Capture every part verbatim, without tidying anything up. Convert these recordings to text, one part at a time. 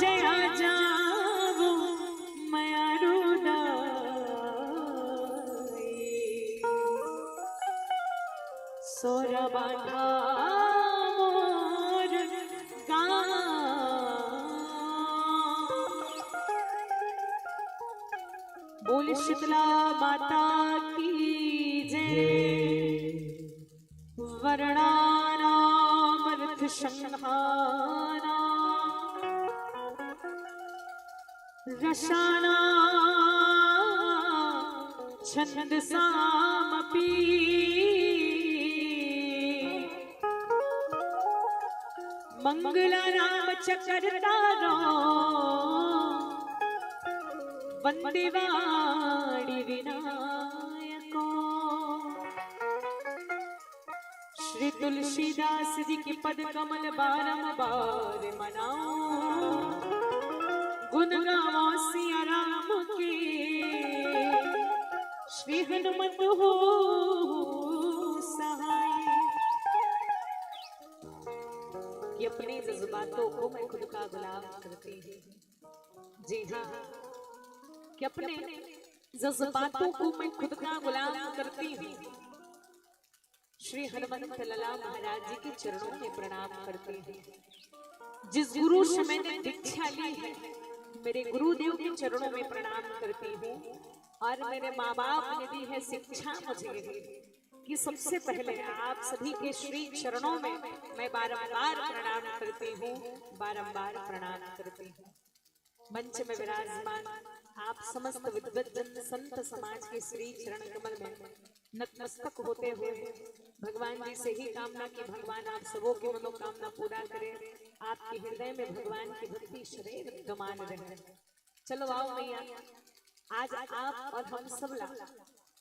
जय आ जावो मयारू दाई। सोरा बांधा मोर गाँव। बोल शीतला माता की जय। वर्णानामर्थसंघानां रसानां छन्दसामपि। मंगलानां च कर्तारौ वन्दे वाणी विनायकौ। श्री तुलसीदास जी के पद कमल बारंबार मनाऊं, गुण गावो सिया राम के, श्री हनुमत हो सहाय। कि अपने जज्बातों को मैं खुद का गुलाम करती हूँ। जी हाँ, कि अपने जज्बातों को मैं खुद का गुलाम करती हूँ। श्री हनुमंत लाला महाराज जी के चरणों में प्रणाम करती हूँ। जिस गुरु से मैंने दीक्षा ली है, मेरे गुरुदेव के चरणों में प्रणाम करती हूँ। और मेरे माँ बाप ने दी है शिक्षा मुझे, कि सबसे पहले आप सभी के श्री चरणों में मैं बारंबार प्रणाम करती हूँ, बारंबार प्रणाम करती हूँ। मंच में विराजमान आप समस्त विद्वत जन, संत समाज के श्री चरण कमल में नतमस्तक होते हुए भगवान जी से ही कामना कि भगवान आप सबों की मनोकामना पूरा करें, आपके हृदय में भगवान की भक्ति सदैव विद्यमान रहे। चलो आओ मैया, आज आप और हम सबला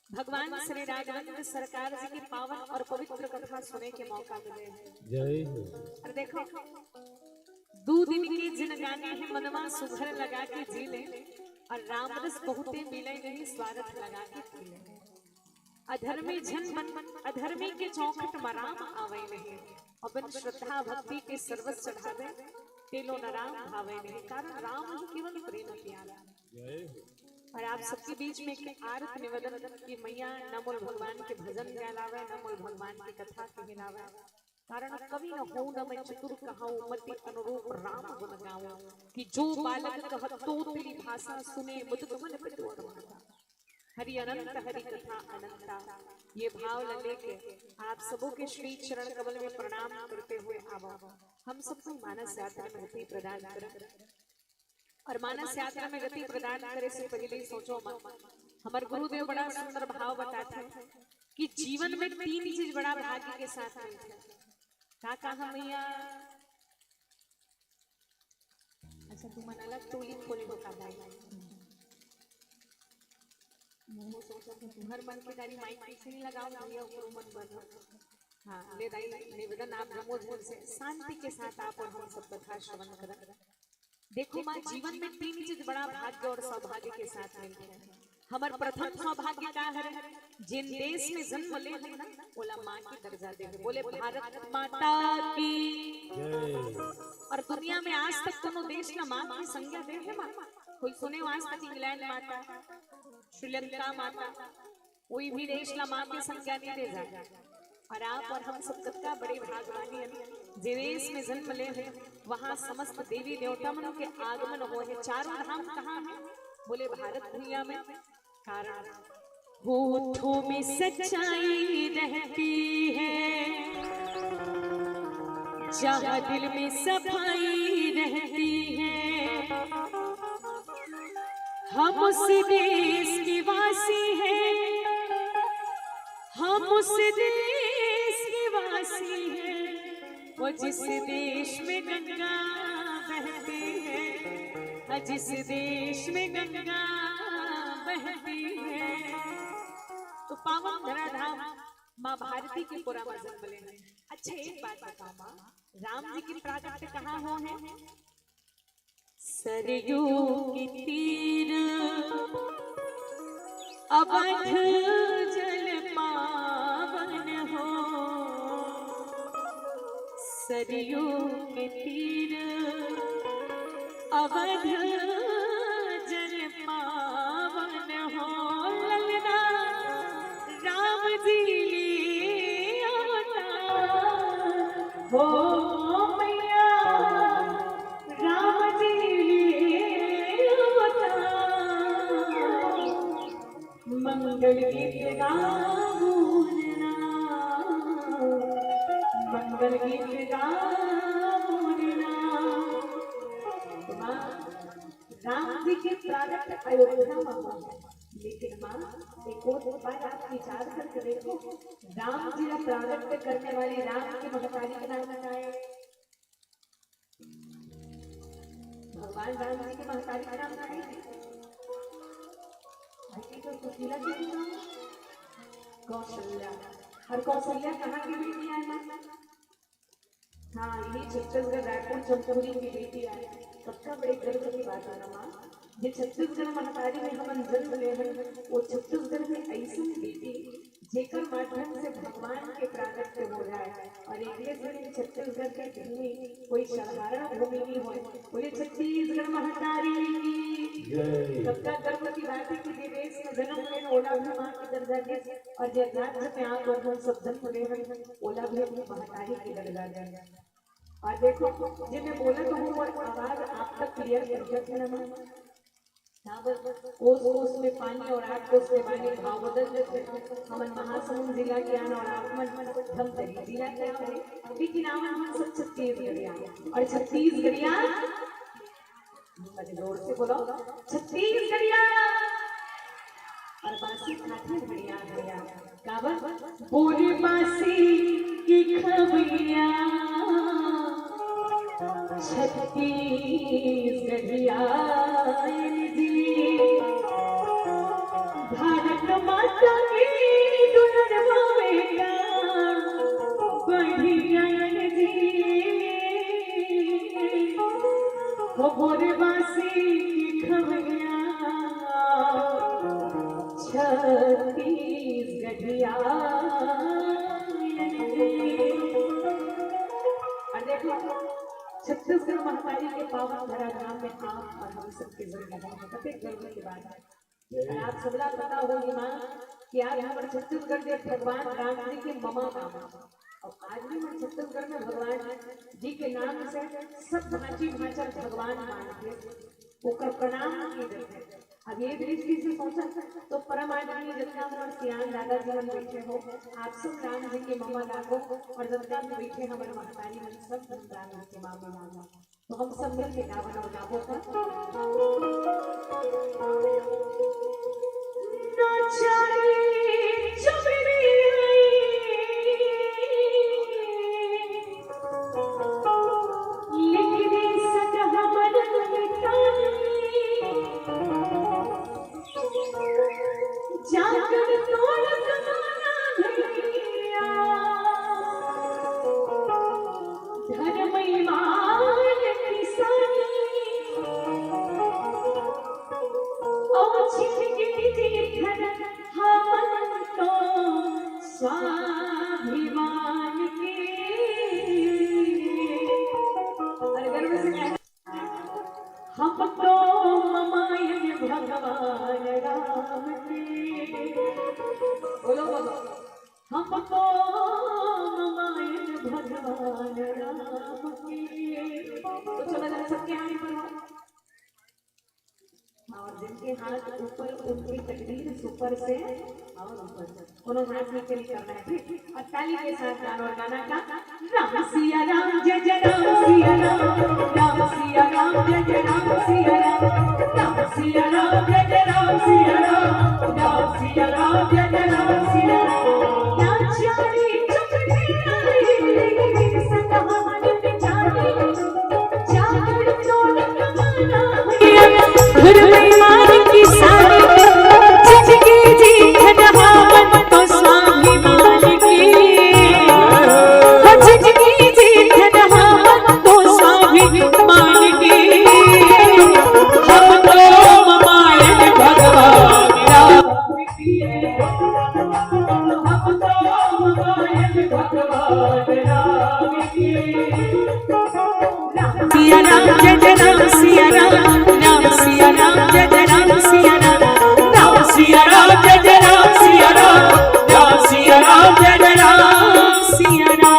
भगवान श्री राघवेंद्र सरकार जी की पावन और पवित्र कथा सुने के मौका मिले है। जय हो। और देखो, दू दिन के जिनगानी है, मनवा सुघर लगा के जी ले, और रामरस बहुते मिले नहीं, स्वारथ लगा के पी ले। अधर्मी झन मन, अधर्मी के चौखट म राम आवै नहीं, अउ बिन श्रद्धा भक्ति के सरवस चढ़ावै, तेलो न राम भावै नहीं। कारण राम ही केवल प्रेम प्यारा। जय हो। और आप सबके बीच में एक आरत निवेदन कि मैया न मोल भगवान के भजन गाय लावै, न मोल भगवान की कथा कहे लावै। कारण कवि न होउँ न मैं चतुर कहाऊँ, मति अनुरूप राम गुण गाऊँ। कि जो बालक कहत तो तेरी भाषा, सुने मुद कमल पितु अरु माता। हरि अनंत हरि कथा अनंता। ये भाव ल लेके आप सबों के श्री चरण कमल में प्रणाम करते हुए आवो। हम सबको मानस यात्रा में गति प्रदान करत, और मानस यात्रा में गति प्रदान करे से पहले सोचो मत, हमर गुरुदेव बड़ा सुंदर भाव बताथे कि जीवन में तीन चीज बड़ा भाग्य के साथ मिलथे। का कहा मैया? अच्छा, तुमन अलग टोली खोले हो का भाई? मैं सोचा कि तुम्हर मन के दारी माइक पीछे नहीं लगाओ, भैया, ओकरो मन बन। हाँ, ले दाई, निवेदन आप जम्मो झन से शांति के साथ आप और हम सब कथा श्रवण करत। देखो माँ, जीवन में तीन चीज बड़ा भाग्य और सौभाग्य के साथ मिलथे। हमर प्रथम सौभाग्य का हरे? जेन देश में जन्म ले हन ना, ओला माँ के दर्जा दे हे। बोले, भारत माता की। जय। और दुनिया में आज तक कोनो देश ना माँ की संज्ञा दे हे माँ? कोई सुने हो आज तक इंग्लैंड माता, श्रीलंका माता, कोई भी देश ला माँ के संज्ञा नहीं दे जाए? और आप और हम सब कतका बड़े भागवानी हन, जे देश में जन्म ले हन, वहाँ समस्त देवी देवता मन के आगमन होय हे। चारों धाम कहाँ हे? बोले, भारत भुइयाँ में। कारण होठों में सच्चाई रहती है, जहाँ दिल में सफाई रहती है। हम उस देश के वासी हैं, हम उस देश के वासी हैं, वो जिस देश में गंगा बहती है, हाँ, जिस देश में गंगा बहती है। तो पावन धराधाम माँ भारती के पुरा म जन्म ले। अच्छा, एक बात बताओ माँ, राम जी के प्राकट्य कहाँ होय हे? सरयू के तीर अवध जल पावन हो, सरयू के तीर अवध जन पावन हो ललना, राम जी लिए अवतार हो मैया, राम जी लिए अवतार। मंगल गीत गावो ना, मंगल गीत गावो ना। माँ, राम जी के प्रारब्ध अयोध्या में हुआ है, लेकिन माँ, एक और बार आप विचार करके देखो, राम जी का प्रारब्ध करने वाली राम की महतारी का नाम क्या है? भगवान राम जी के महतारी का नाम क्या है? भाई, तो सुशीला जी का नाम? कौशल्या। और कौशल्या कहाँ की बेटी है माँ? हाँ, ये छत्तीसगढ़ रायपुर चंदौली की बेटी है। सबका बड़े गर्व की बात है ना माँ, ये छत्तीसगढ़ महतारी में हमन जन्म ले हन, वो छत्तीसगढ़ में ऐसी बेटी जेकर माध्यम से भगवान के प्रागट्य हो जाए और एक दिन छत्तीसगढ़ की भूमि कोई साधारण भूमि नहीं हो। बोले छत्तीसगढ़ महतारी की। जय। सबका गर्व की बात है कि जे देश में जन्म ले ओला भी माँ के दर्जा दे और जे राज्य में आप और हम सब जन्म ले हन, ओला भी अपनी महतारी के दर्जा दे। और देखो, जे मैं बोलत हूँ, वो आवाज आप तक clear कर जात है ना माँ? यहाँ पर कोस कोस में पानी और आठ कोस में पानी, भाव बदल जाते हैं। हमन महासमुंद जिला के आन और आप मन धमतरी जिला के आन, लेकिन आवन हम सब छत्तीसगढ़िया। और छत्तीसगढ़िया, अरे जोर से बोलो, छत्तीसगढ़िया। और बांसी खाथे बढ़िया बढ़िया। काबर? बोले बांसी की खबरिया, छत्तीसगढ़िया जी। भारत माता की दुल्हन बेटा, बढ़िया जी। हो बोले बांसी की खबरिया, छत्तीसगढ़िया। और देखो, छत्तीसगढ़ महतारी के पावन धरा ग्राम में आप और हम सबके जन्म है, कते गर्व की बात है। और आप सबला पता होही माँ कि आज हमर छत्तीसगढ़ के भगवान राम जी के ममा गाँव है। और आज भी हमर छत्तीसगढ़ में भगवान जी के नाम से सब भांची भांचर भगवान मानथे, ओकर प्रणाम की देथे। अब ये दृष्टि से सोचा तो परम आदमी जितना हमर सियान दादा जी मन बैठे हो, आप सब राम जी के ममा लागो और जितना भी बैठे हमर महतारी मन सब राम जी के मामी लागो। तो हम सब मिलके गावन और गाबो का। नाचारी चुगली लिख दे सत हमर मितानी। जागड़ तोड़ कमाना भैया, धर्म ईमान किसानी। और छिटकी थी धन हमन तो स्वाभिमान के। और गर्व से कहना, हम तो ममायन भगवान राम के। बोलो, बोलो। हम तो ममायन भगवान राम के। तो चलो जरा सबके हाथ पर हो। और जिनके हाथ ऊपर, उनकी तकदीर सुपर से और ऊपर। कोनो हाथ नीचे नहीं करना है, ठीक? और ताली के साथ गाना और गाना का। राम सिया राम, जय जय राम सिया राम, राम सिया राम, जय जय राम सिया राम, राम सिया राम, जय जय राम सिया राम, राम सिया राम, जय जय राम सिया राम। नाचारी चुगली संग हमारे पिछाड़ी। धर्म ईमान की सारी, जिंदगी जी धन हावन तो स्वाभिमान की। हो जिंदगी जी धन हावन तो स्वाभिमान राम जय जय राम सिया राम, राम सिया राम जय जय राम सिया राम, राम सिया राम जय जय राम सिया राम, राम सिया राम जय जय राम सिया राम।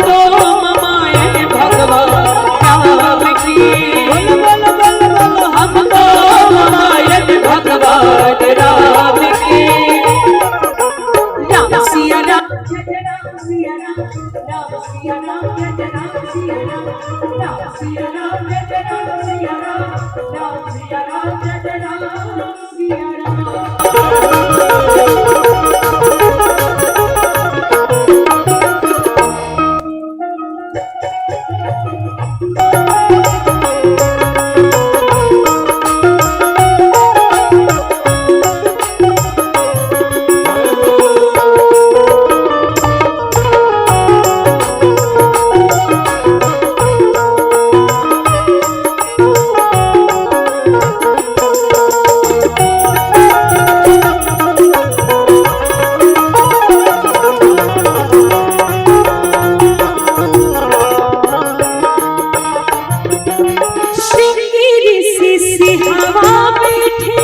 तो ममायन भगवान राम की। बोल, बोल, बोल, बोल, हम तो ममायन भगवान राम की। राम सिया राम, राम सिया राम, राम सिया राम, राम सिया राम, राम सिया राम, राम सिया राम, राम सिया राम। श्रृंगेरी से हवा बैठे,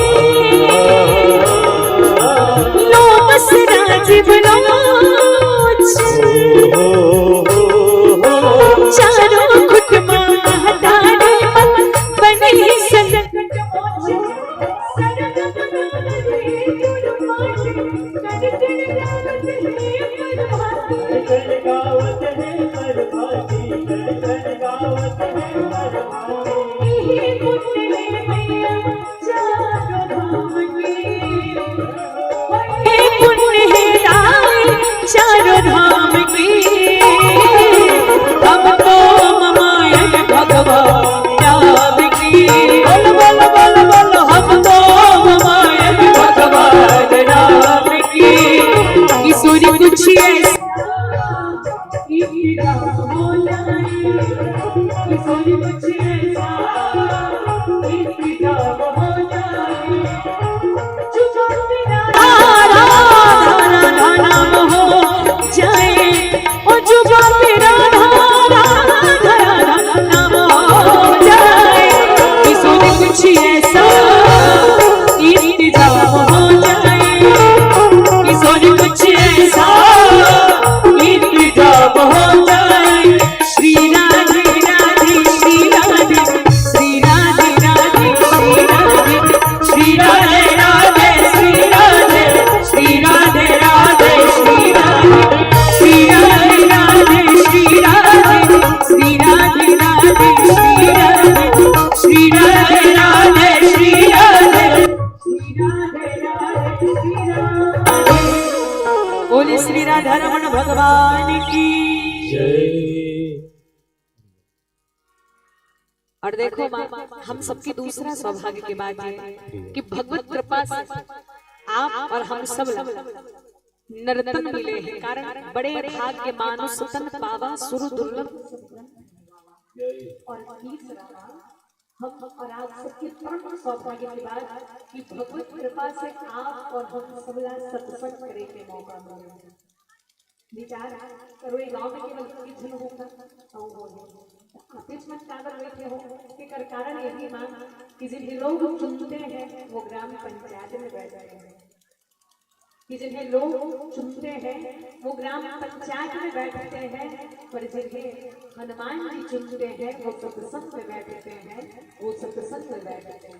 लोमस राजीव लोचन। चारों खुट महतारी बने संकट मोचन। चारों धाम की। हम तो ममायन भगवान राम की। बोल, बोल, बोल, बोल, हम तो ममायन भगवान राम की। किशोरी कुछ ऐसा कुछ ऐसा इंतजाम हो जाए, किशोर कुछ ऐसा इंतजाम हो जाए। श्री राधे राधे, श्री राधे, श्री राधे राधे, श्री राधे, श्री राधे राधे, श्री राधे, श्री राधे राधे, श्री राधे, श्री राधे राधे, श्री राधे, श्री राधे राधे, श्री राधे, श्री राधे राधे, श्री राधे। बोले श्री राधा रमण भगवान की। और देखो माँ, हम सबके दूसरा सौभाग्य के बात ये कि भगवत कृपा से आप और हम सब ला नरतन मिले हैं, कारण बड़े भाग्य मानुष तन पावा सुर दुर्लभ। हम और आप सबके परम सौभाग्य की बात कि भगवत कृपा से आप और हम सबला सत्संग करे के मौका मिले। विचार करो, ये गांव में केवल कितने लोगों का अउ हो गया। आप इस मन काबर बैठे हो, एकर कारण यही मां कि जिन्हें लोग चुनते हैं, वो ग्राम पंचायत में बैठते हैं, कि जिन्हें लोग चुनते हैं, वो ग्राम पंचायत में बैठते हैं, पर जिन्हें हनुमान जी चुनते हैं, वो सत्संग में बैठते हैं, वो सत्संग में बैठते हैं।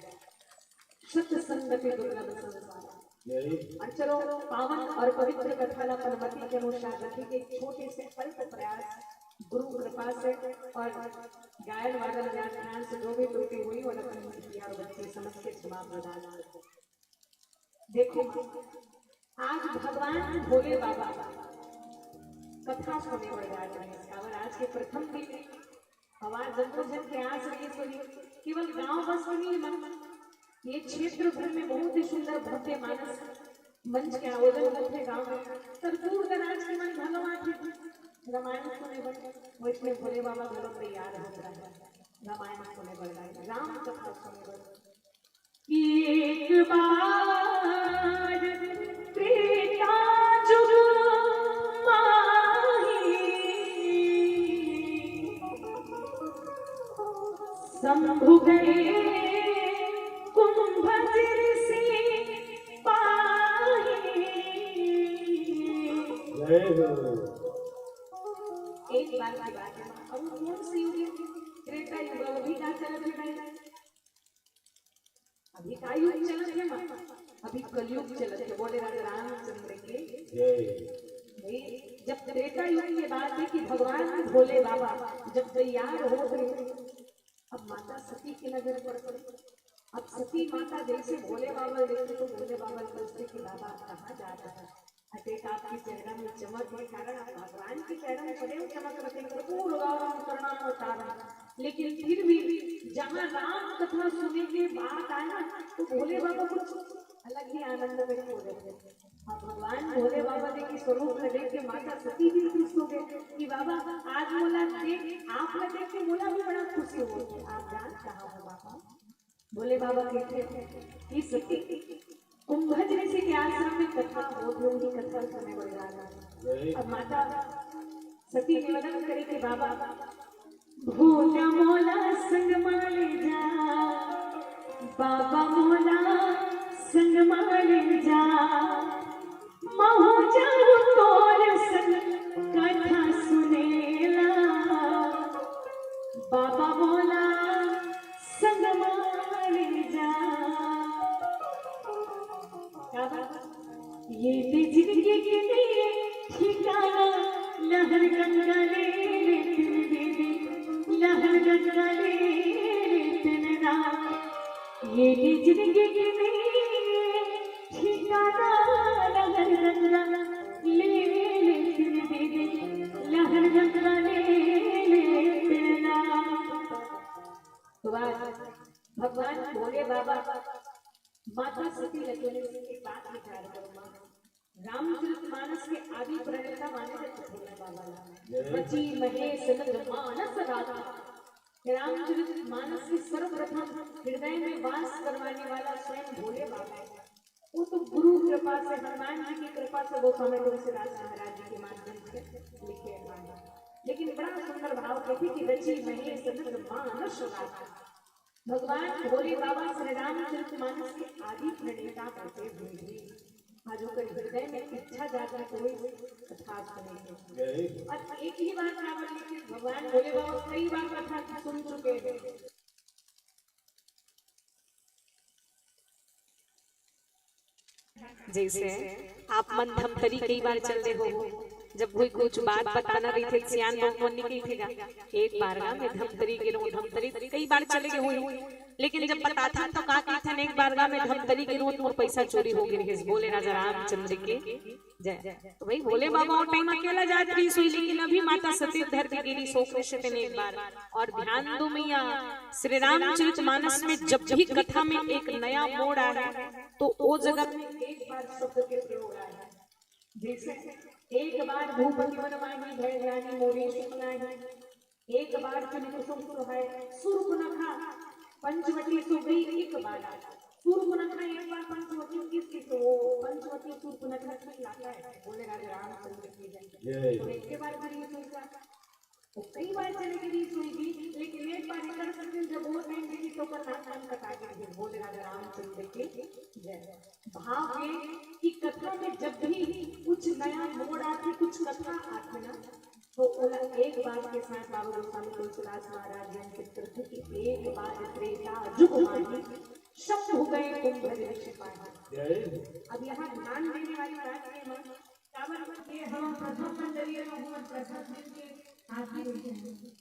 सत्संगति दुर्लभ संसार। यही। और चलो, पावन और पवित्र कथा ला पनमति के अनुसार रखेंगे। एक छोटे से अल्प प्रयास, गुरु कृपा से और गायन वादन व्याख्यान से जो भी त्रुटि हुई, वो अपन प्यार भक्ति समझ के क्षमा प्रदान करते। देखो, आज भगवान भोले बाबा कथा सुने बर जात रहे, काबर आज के प्रथम दिन हवा जम्मो झन के आस रहिस होही, केवल गांव बस के नहीं मन, ये क्षेत्र भर में बहुत ही सुंदर भव्य मानस मंच के आयोजन होथे गांव में, तर दूर दराज के मन घलो आथे। रामायण सुने बर, वैष्णव भोले बाबा घलो तैयार होत रहे रामायण सुने बर, राम कथा सुने बर। एक बार त्रेता जुग माही शंभु गए कुंभज ऋषि पाही। जय हो। एक बार की बात है, अब वो कौन सी युग है? त्रेता युग। अभी का चलत है भाई? अभी का युग चलत है मां? अभी कलयुग चलत है। बोले राजा रामचंद्र के जय। भाई, जब त्रेता युग की बात है कि भगवान भोले बाबा जब तैयार हो गए, अब माता सती की नजर पड़ गई। अब सती माता जैसे भोले बाबा देखते तो भोले बाबा पूछते कि बाबा आप कहाँ जा रहे हैं? अतेक आपके चेहरा में चमक के कारण, आप भगवान के चेहरा में बड़े चमक रहे, कर्पूर गौरम करुणावतारम। लेकिन फिर भी जहाँ राम कथा सुने के बात आए ना, तो भोले बाबा कुछ अलग ही आनंद में खो देते। अब भगवान भोले बाबा जी के स्वरूप ला देख के माता सती भी खुश हो गए कि बाबा, आज मोला देख, आप ला देख के मोला भी बड़ा खुशी हो गया। आप जान कहाँ हो बाबा? भोले बाबा कहते हैं कि सती कुंभज ऋषि के आश्रम में कथा होत हे, उही कथा सुने बर जाना। अब माता सती निवेदन करे कि बाबा, भोला मोला संग मा ले जा, बाबा मोला संग मा ले जा, महूं जाहूं तोर संग कथा सुनेला, बाबा मोला संग मा ले जा। का बात? ये ले जिंदगी के लिए ठिकाना, लहर गंगा ले ले तेरे दीदी, लहर गंगा ले ले तेरे नाम। ये ले जिंदगी के लिए ठिकाना, लहर गंगा ले ले तेरे दीदी, लहर गंगा ले ले तेरे नाम। तो आज भगवान भोले बाबा माता सती लगे एक बात विचार करो माँ। रामचरित मानस के आदि प्रणेता माने जाते भोले बाबा ला। जय। रची महेश निज मानस राधा। रामचरित मानस के सर्वप्रथम हृदय में वास करवाने वाला स्वयं भोले बाबा है। वो तो गुरु कृपा से, हनुमान जी की कृपा से गोस्वामी तुलसीदास महाराज जी के माध्यम से लिखे हुए हैं। लेकिन बड़ा सुंदर भाव कहते कि रची महेश निज मानस राधा। भगवान भोले बाबा श्री रामचरित मानस के आदि प्रणेता बसे हुए हैं। आज ओकर हृदय में इच्छा जागृत हुई कथा सुने के। यही। और एक ही बार काबर लिखे, भगवान भोले बाबा कई बार कथा सुन चुके हैं। जैसे आप मन धमतरी कई बार चल दे हो, जब कोई कुछ बात बताना रहिथे, सियान लोग मन नहीं कहिथेगा, एक बार गा मैं धमतरी गे रहेंव, धमतरी कई बार चले गे होही, लेकिन जब बताथन तो का कहिथन, एक बार गा मैं धमतरी गे रहेंव, मोर पैसा चोरी हो गे रहिस, बोले राजा रामचंद्र के जय। तो भाई भोले बाबा वो टाइम अकेला जात रहिस होही, लेकिन अभी माता सती धर के गे रहिस होही कृष्ण एक बार। और ध्यान दो मैया, श्री रामचरित मानस में जब भी कथा में एक नया मोड़ आए तो वो जगह में एक बार शब्द के प्रयोग आए। जैसे एक बार भूपति मन माही भय जानी मोरी सुख नाही, एक बार चुन कुसुम सुहाए सुरूपनखा, पंचवटी सुगई एक बार, सूरपुनखा एक बार पंचवटी किस किस वो पंचवटी सूरपुनखा की लाता है। बोले राजा रामचंद्र की जय। जय। तो एक के बार भी ये सुनता, तो कई बार चले के बीच हुई थी, लेकिन एक बार इधर से जब वो टाइम देखी तो ओकर नाक कान कटा गई। बोले राजा रामचंद्र की जय। भाव ये कि कथा में जब भी कुछ नया मोड़ आती, कुछ कथा आती ना, तो ओला एक बात के साथ बाबा गोस्वामी तुलसीदास महाराज जी हमसे करते कि एक बार त्रेता जुग माही, शंभु गए कुंभ ऋषि पाही। जय। अब यहाँ ध्यान देने वाली बात ये है, काबर ये हम प्रथम मंडलीय में हूँ, प्रथम दिन के साथी होते हैं।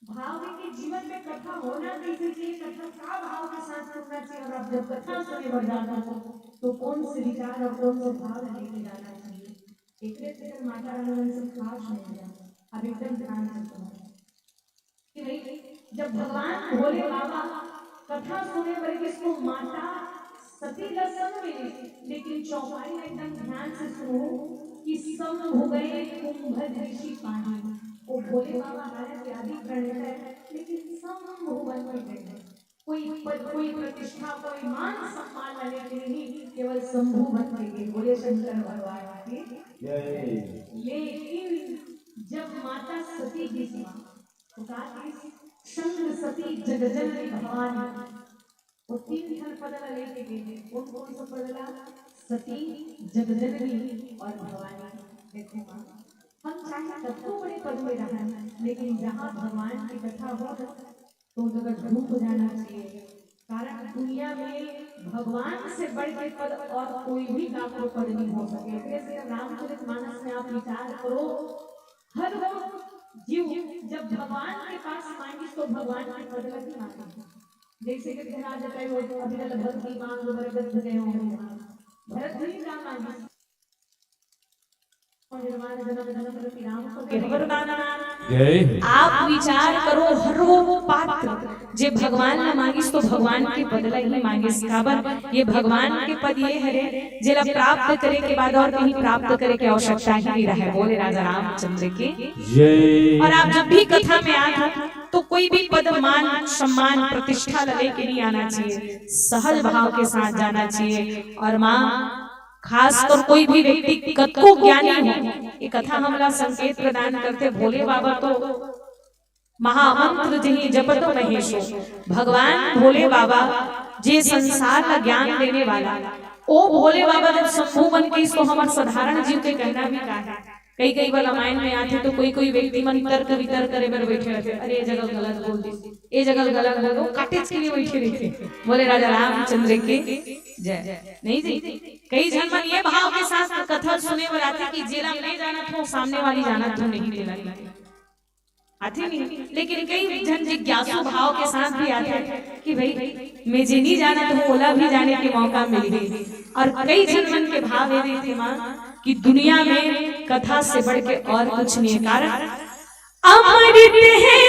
भाव है कि जीवन में कथा होना कैसे चाहिए, कथा का भाव के साथ सुनना चाहिए, और आप जब कथा सुने बर जाते हो तो कौन से विचार और कौन से भाव लेके जाना चाहिए। एकरे से अगर माता रानी मन से खास नहीं है, अब एकदम ध्यान से सुनो कि भाई, जब भगवान भोले बाबा कथा सुने बर किसको माता सती का संग में, लेकिन चौपाई में एकदम ध्यान से सुनो कि शंभु गए कुंभ ऋषि पाही। वो भोले बाबा हालांकि आदि प्रणेता है, लेकिन शंभु बन के गए हैं। कोई पद, कोई प्रतिष्ठा, कोई मान सम्मान लेने के लिए नहीं, केवल शंभु बन के गए। बोले शंकर भगवान की जय। लेकिन जब माता सती की सेवा, तो कहा कि शंख सती जगजननी भवानी, वो तीन ठन पद ला लेके गए हैं। कौन कौन सा पद ला? सती, जगजननी और भवानी। देखो माँ, हम चाहे कतको बड़े पद में रहन, लेकिन जहाँ भगवान की कथा हो, तो जगह झूम जाना चाहिए। कारण दुनिया में भगवान से बढ़ के पद और कोई भी काकरो पद नहीं हो सके। इसलिए रामचरित मानस में आप विचार करो, हर वो जीव जब भगवान के पास मांगिस तो भगवान के पद ला ही मांगे। जैसे कि महाराज बताए हो, अभी तक भक्ति मांग बरगद गए हो, भरत जी का मांगिस। जय। आप विचार करो, हर वो पात्र जे भगवान ला मांगिस तो भगवान के पद ला ही मांगिस। काबर ये भगवान के पद ये हरे, जेला प्राप्त करे के बाद और कहीं प्राप्त करे के आवश्यकता ही नहीं रहे। बोले राजा रामचंद्र की जय। और आप जब भी कथा में आए हो तो कोई भी पद, मान, सम्मान, प्रतिष्ठा ला लेके नहीं आना चाहिए, सहज भाव के साथ जाना चाहिए। और माँ, खासकर कोई भी व्यक्ति कतको ज्ञानी हो, ये कथा हमला संकेत प्रदान करथे। भोले बाबा तो महामंत्र जही जपत महेशो, भगवान भोले बाबा जे संसार ला ज्ञान देने वाला, ओ भोले बाबा जब शंभु बन के, इसको हमर साधारण जीव के कहना भी का है। कई कई बार रामायण में आथे तो कोई कोई व्यक्ति मन तर्क वितर्क करे बर बैठे रहथे, अरे ये जगह गलत बोल दिस, ये जगह गलत बोल, वो काटेच के लिए बैठे रहथे। बोले राजा रामचंद्र के जय। नहीं जी, कई झन मन ये भाव के साथ कथा सुने बर आथे कि जेला मैं जानत हूँ, सामने वाली जानत हूँ नहीं, तेला नहीं आथे नहीं। लेकिन कई झन जिज्ञासु भाव के साथ भी आथे कि भाई, मैं जे नहीं जानत हूँ, ओला भी जाने के मौका मिलही। और कई झन मन के भाव ये रहिथे माँ कि दुनिया में कथा से बढ़ के और कुछ नहीं है। कारण अमृत है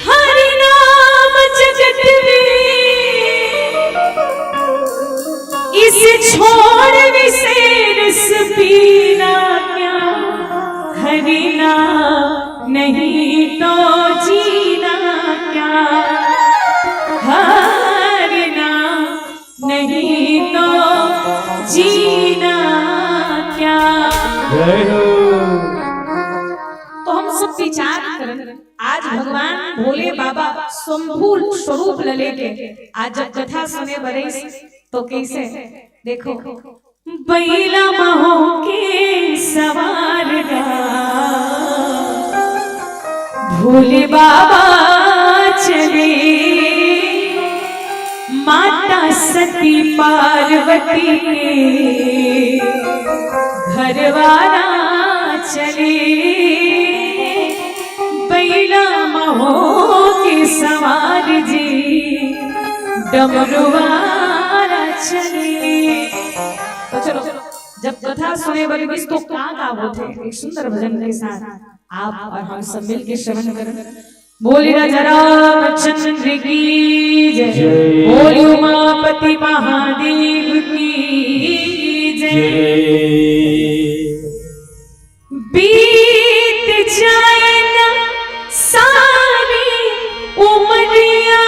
हरि नाम जगत में, इसे छोड़ विषय रस पीना क्या, हरि नाम नहीं तो जीना क्या, हरि नाम नहीं तो जीना क्या। जय हो। तो हम सब विचार करन, आज भगवान भोले बाबा शंभु स्वरूप ला लेके आज जब कथा सुने बर आइस तो कैसे, देखो, बैला महो के सवार गा भोले बाबा चले, माता सती पार्वती के घरवारा चले, बैला महो के सवार जी, डमरुवारा चले। तो चलो, जब कथा सुने बर आइस तो का का होथे, एक सुंदर भजन के साथ आप और हम सब मिल के श्रवण करें। बोली राजा रामचंद्र की जय। जय। बोली उमापति महादेव की जय। जय। बीत जाए ना सारी उमरिया,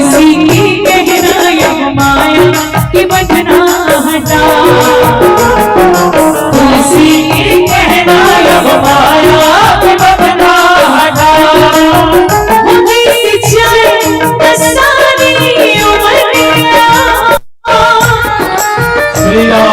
तुलसी के कहना यह माया कि बंधना हटा। तुलसी के कहना यह माया कि बंधना हटा। बीत जाए सारी उमरिया। श्री राम।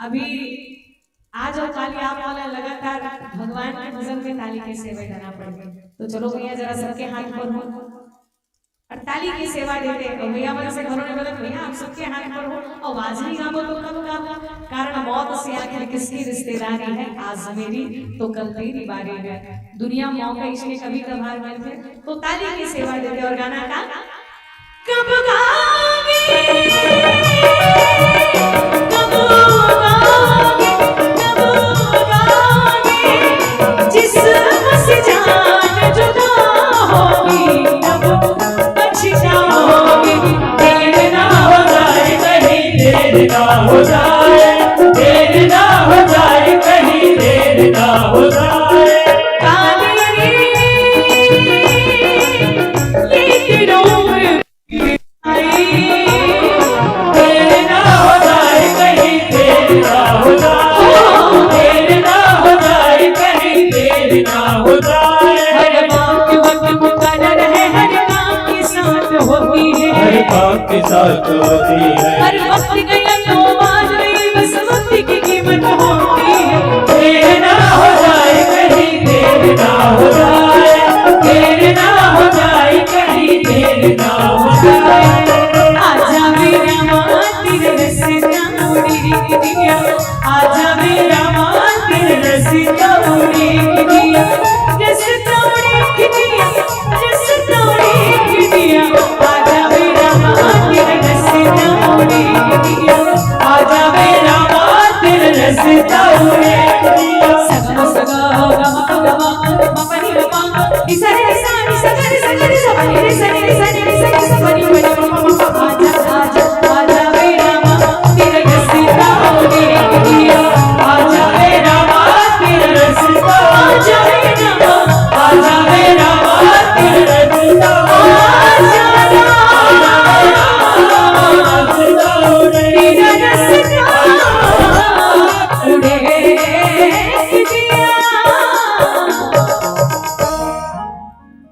अभी आज और काली आप वाला लगातार भगवान के भजन में ताली के सेवा देना पड़ेगा। तो चलो भैया, जरा सबके हाथ पर हो और ताली की सेवा देते हैं। तो भैया मन से घरों ने बोला, "भैया, आप सबके हाथ पर हो, आवाज नहीं गाबो तो कब गाबो?" कारण मौत से आखिर किसकी रिश्तेदारी है? आज मेरी तो कल तेरी बारी है। दुनिया मौका इसलिए कभी कभार मिलते, तो ताली की सेवा देते और गाना का कब गाओगे, कब गाओगे, कब गाओगे? जिस हमसे जान जुदा होगी, तब पछताओगे। देर ना हो जाए कहीं, देर ना हो जाए, देर ना हो जाए कहीं, देर ना हो जाए। काली रे, ये तेरा उम्र हर बात वक्त मुकर्रर है, हर काम के साथ होती है। हर काम के साथ होती है। हर वक्त गया तो बात नहीं, बस वक्त की कीमत होती है। देर ना हो जाए कहीं, देर ना हो जाए, देर ना हो जाए कहीं, देर ना हो जाए। आजा मेरा माँ, तेरे रस्ते ना उड़ी दिया। आजा मेरा माँ, तेरे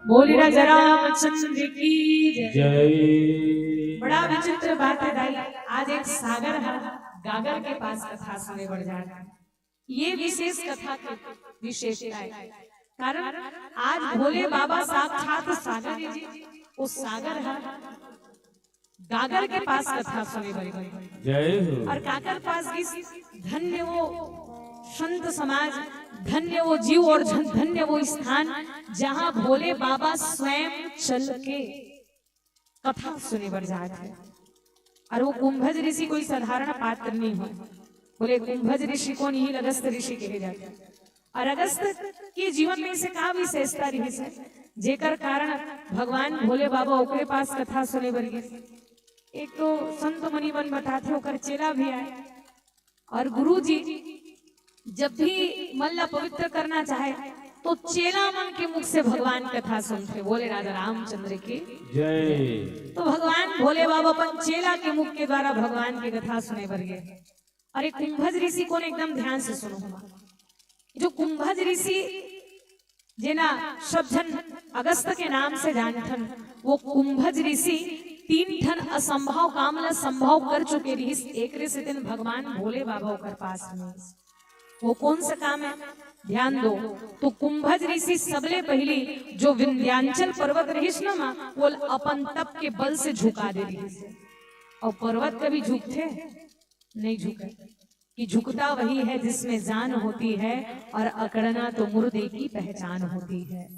बोली राजा रामचंद्र की जय। जय। बड़ा विचित्र बात है दाई, आज एक सागर है, गागर के पास कथा सुने बर जात हे। ये विशेष कथा के विशेषता है, कारण आज भोले बाबा साक्षात सागर है जी, वो सागर है, गागर के पास कथा सुने बर गे। जय हो। और काकर पास गिस? धन्य वो संत समाज, धन्य वो जीव और धन-, धन्य वो स्थान, जहां भोले बाबा स्वयं चल के कथा सुने बर जात हे। और वो कुंभज ऋषि कोई साधारण पात्र नहीं हो। बोले, कुंभज ऋषि कोन? इही ल अगस्त ऋषि कहे जाथे। और अगस्त के जीवन में ऐसे का विशेषता रहिस हे, जेकर कारण भगवान भोले बाबा ओकरे पास कथा सुने बर गिस? एक तो संत मुनि मन बताथे, ओकर चेला भी आए, और गुरु जी जब भी मन ला पवित्र करना चाहे, तो चेला मन के मुख से भगवान कथा सुनथे। बोले राजा रामचंद्र की जय। तो भगवान भोले बाबा अपन चेला के मुख के द्वारा भगवान के कथा सुने बर गे। अरे कुंभज ऋषि कोन, एकदम ध्यान से सुनो हमारा। जो कुंभज ऋषि, जेला सब झन अगस्त के नाम से जानथन, वो कुंभज ऋषि तीन ठन असंभव काम ला संभव कर चुके रहिस, एकरे सेती भगवान भोले बाबा ओकर पास में। वो कोन सा काम है? ध्यान दो, तो कुंभज ऋषि सबले पहिली जो विंध्यांचल पर्वत रहिस ना माँ, वो अपन तप के बल से झुका दे रहिस। और पर्वत कभी झुकथे? नहीं झुके। कि झुकता वही है जिसमें जान होती है और अकड़ना तो मुर्दे की पहचान होती है।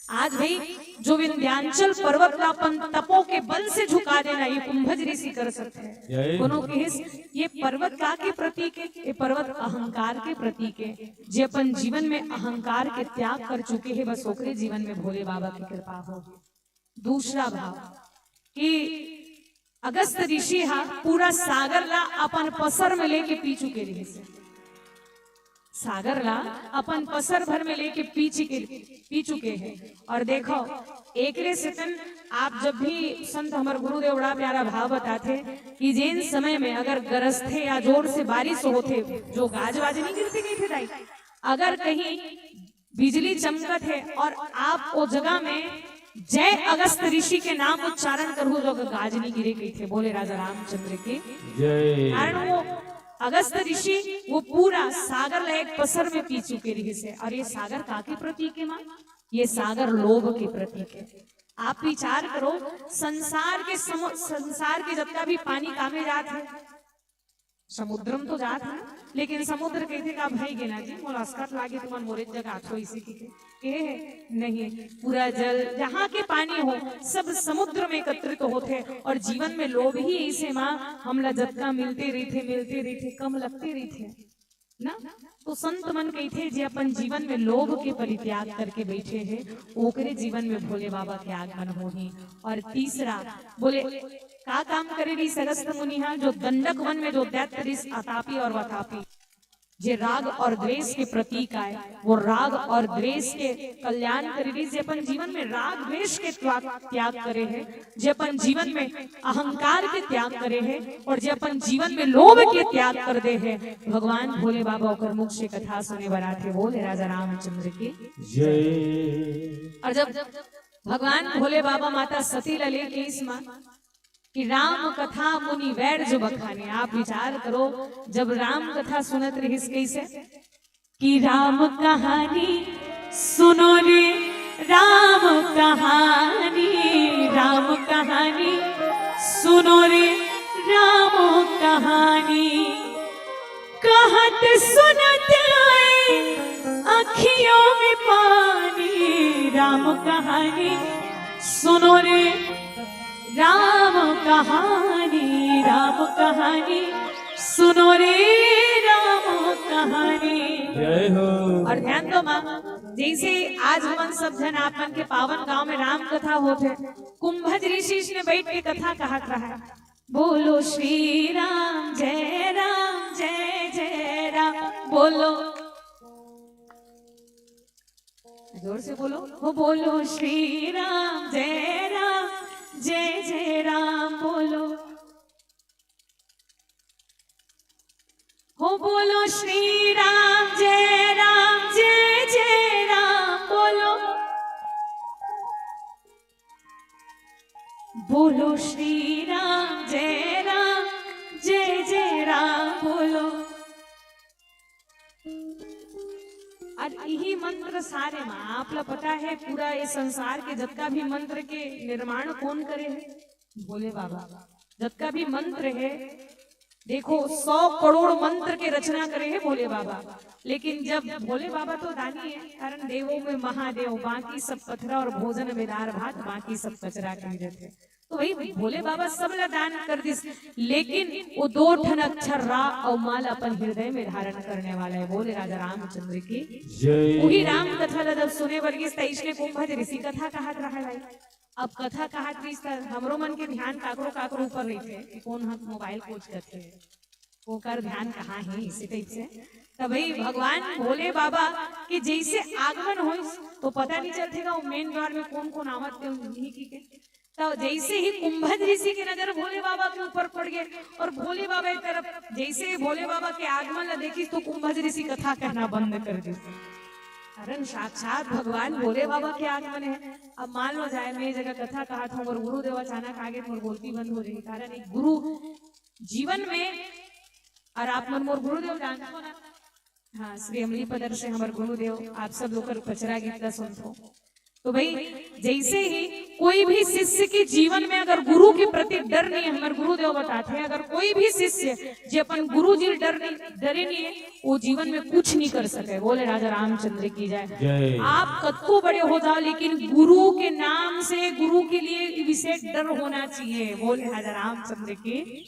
आज भाई जो विंध्यांचल पर्वत ला अपन तपो के बल से झुका देना, ये कुंभज ऋषि कर सकथे। जय। कोनो कहिस, ये पर्वत का के प्रतीक है? ये पर्वत अहंकार के प्रतीक है। जे अपन जीवन में अहंकार के त्याग कर चुके हैं, बस ओकरे जीवन में भोले बाबा की कृपा हो। दूसरा भाव कि अगस्त ऋषि हा पूरा सागर ला अपन पसर में लेके पी चुके रहिस। सागर ला अपन पसर भर में लेके पी चुके, पी चुके हैं। और देखो, एकरे सेती आप जब भी संत हमर गुरुदेव बड़ा प्यारा भाव बताथे कि जेन समय में अगर गरजथे या जोर से बारिश होथे, जो गाज वाज नहीं गिरथे, नहीं थे दाई, अगर कहीं बिजली चमकत है और आप ओ जगह में जय अगस्त ऋषि के नाम उच्चारण करहु, जो गाज नहीं गिरे कहिथे। बोले राजा रामचंद्र की जय। कारण वो अगस्त ऋषि वो पूरा सागर ला एक पसर में पी चुके रहिस हे। और ये सागर का के प्रतीक है माँ? ये सागर लोभ के प्रतीक है। आप विचार करो, संसार के समु-, संसार के जतका भी पानी कामे जात है, समुद्र में तो जात है ना, लेकिन समुद्र कहिथे का, भाई गेना जी, मोला असकट लागे, तुमन मोरे जगह आथो इसे की के, के है? नहीं, पूरा जल जहाँ के पानी हो, सब समुद्र में एकत्रित होथे। और जीवन में लोभ ही ऐसे माँ हमला जतका मिलते रहिथे, मिलते रहिथे, कम लगते रहिथे ना। तो संत मन कहिथे जे अपन जीवन में लोभ के परित्याग करके बैठे हैं, ओकरे जीवन में भोले बाबा के आगमन होही। और तीसरा बोले, का काम करे रहिस अगस्त मुनि हा? जो दंडक वन में जो दैत्य रहिस, आतापी और वातापी, जे राग और द्वेष के प्रतीक आए, वो राग और द्वेष के कल्याण करे रहिस, जे अपन जीवन में राग द्वेष के त्याग, त्याग करे है, जे अपन जीवन में अहंकार के त्याग करे है और जे अपन जीवन में लोभ के त्याग कर दे है, भगवान भोले बाबा ओकर मुख से कथा सुने बर आथे। बोले राजा रामचंद्र की जय। और जब भगवान भोले बाबा माता सती ला लेके इस माँ कि राम कथा मुनि वैर जो बखाने। आप विचार करो, जब राम कथा सुनत रहिस कैसे कि राम कहानी सुनो रे, राम कहानी, राम कहानी सुनो रे, राम कहानी। कहत सुनत आए अखियों में पानी, राम कहानी सुनो रे, राम कहानी, राम कहानी सुनो रे, राम कहानी। जय हो। और ध्यान दो माँ, जैसे आज हमन सब झन आप मन के पावन गांव में राम कथा होत है, कुंभज ऋषि ने बैठ के कथा कहत रहा है, बोलो श्री राम, जय राम, जय जय राम, बोलो, जोर से बोलो, हो बोलो श्री राम, जय राम, जय जय राम, बोलो, हो बोलो श्री राम, जय राम, श्री राम जय राम, जय जय राम बोलो। और यही मंत्र सारे मा आप ला पता है, पूरा ये संसार के जतका भी मंत्र के निर्माण कौन करे है? भोले बाबा। जतका भी मंत्र है, देखो, सौ करोड़ मंत्र के रचना करे है भोले बाबा। लेकिन जब भोले बाबा तो दानी है, कारण देवों में महादेव, बाकी सब पथरा और भोजन में दार भात, बाकी सब कचरा कही रहते। तो भाई, भोले बाबा सब ला दान कर दिस, लेकिन वो दो ठन अक्षर रा और माल अपन हृदय में धारण करने वाला है। बोले राजा रामचंद्र की जय। वही राम कथा ला जब सुने बर गिस, त इसने कुंभज ऋषि कथा कहत रहा है भाई। अब कथा कहत रहिस त हमरो मन के ध्यान काकरो काकरो ऊपर रहिथे कि कोन ह मोबाइल कोच करथे, ओकर ध्यान कहाँ है, इसी टाइप से। त भाई, भगवान भोले बाबा के जैसे आगमन होइस तो पता नहीं चलथे गा वो मेन द्वार में कौन कौन आवत ते नहीं की के। तो जैसे ही कुंभज ऋषि के नजर भोले बाबा के ऊपर पड़ गए और भोले बाबा की तरफ जैसे ही भोले बाबा के आगमन ला देखिस तो कुंभज ऋषि कथा कहना बंद कर दिस। कारण साक्षात भगवान भोले बाबा के आगमन है। अब मान लो जाए, मैं ये जगह कथा कहत हूँ और गुरुदेव अचानक आगे, मोर बोलती बंद हो जाएगी। कारण एक गुरु जीवन में, और आप मन मोर गुरुदेव जानते हो ना, हाँ, श्री अमली पदर से हमारे गुरुदेव, आप सब लोग पचरा गीत ला सुनते हो। तो भाई, जैसे ही कोई भी शिष्य के जीवन में अगर गुरु के प्रति डर नहीं है, हमारे गुरुदेव बताते हैं, अगर कोई भी शिष्य जे अपन गुरु जी डर नहीं, डरे नहीं है, वो जीवन में कुछ नहीं कर सके। बोले राजा रामचंद्र की जय। जय। आप कतको बड़े हो जाओ, लेकिन गुरु के नाम से, गुरु के लिए विशेष डर होना चाहिए। बोले राजा रामचंद्र की